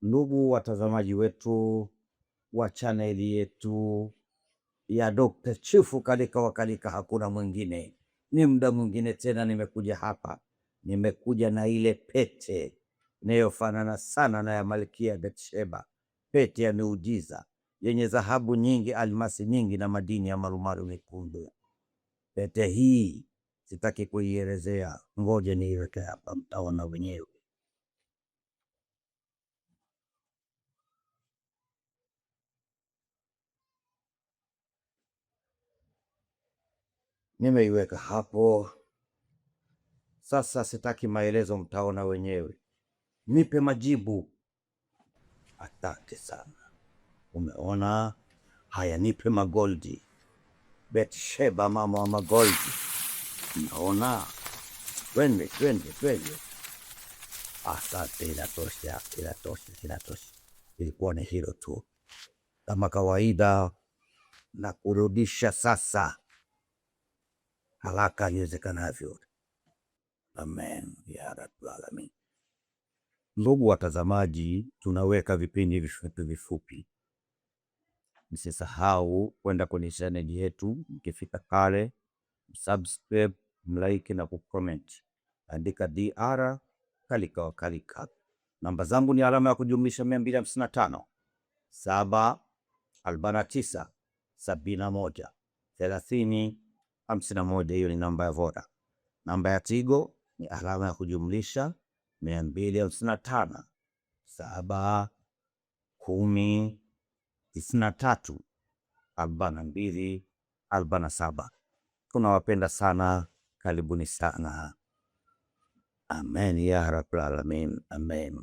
Ndugu watazamaji wetu wa chaneli yetu ya Dr. Chifu Kalika wa Kalika, hakuna mwingine. Ni muda mwingine tena nimekuja hapa, nimekuja na ile pete inayofanana sana na ya Malkia Betsheba, pete ya miujiza yenye dhahabu nyingi, almasi nyingi na madini ya marumaru mekundu. Pete hii sitaki kuielezea, ngoja niiweke hapa, mtaona wenyewe. Nimeiweka hapo sasa, sitaki maelezo, mtaona wenyewe. Nipe majibu. Asante sana. Umeona haya, nipe magoldi. Betsheba, mama wa magoldi. Umeona? Twende, twende, twende. Asante, inatosha, inatosha, inatosha. Ilikuwa ni hilo tu, kama kawaida na kurudisha sasa haraka iwezekanavyo. Amen ya rabbil alamin. Ndugu watazamaji, tunaweka vipindi vifupi vifupi. Msisahau kwenda kwenye chaneli yetu, mkifika pale msubscribe, mlike na kucomment. Andika DR Kalika wa Kalika. Namba zangu ni alama ya kujumlisha 255 7 49 71 30 51. Hiyo ni namba ya Voda. Namba ya Tigo ni alama ya kujumlisha 255 7 10 93 42 47. Tunawapenda sana, karibuni sana. Amen ya rabbil alamin, amen.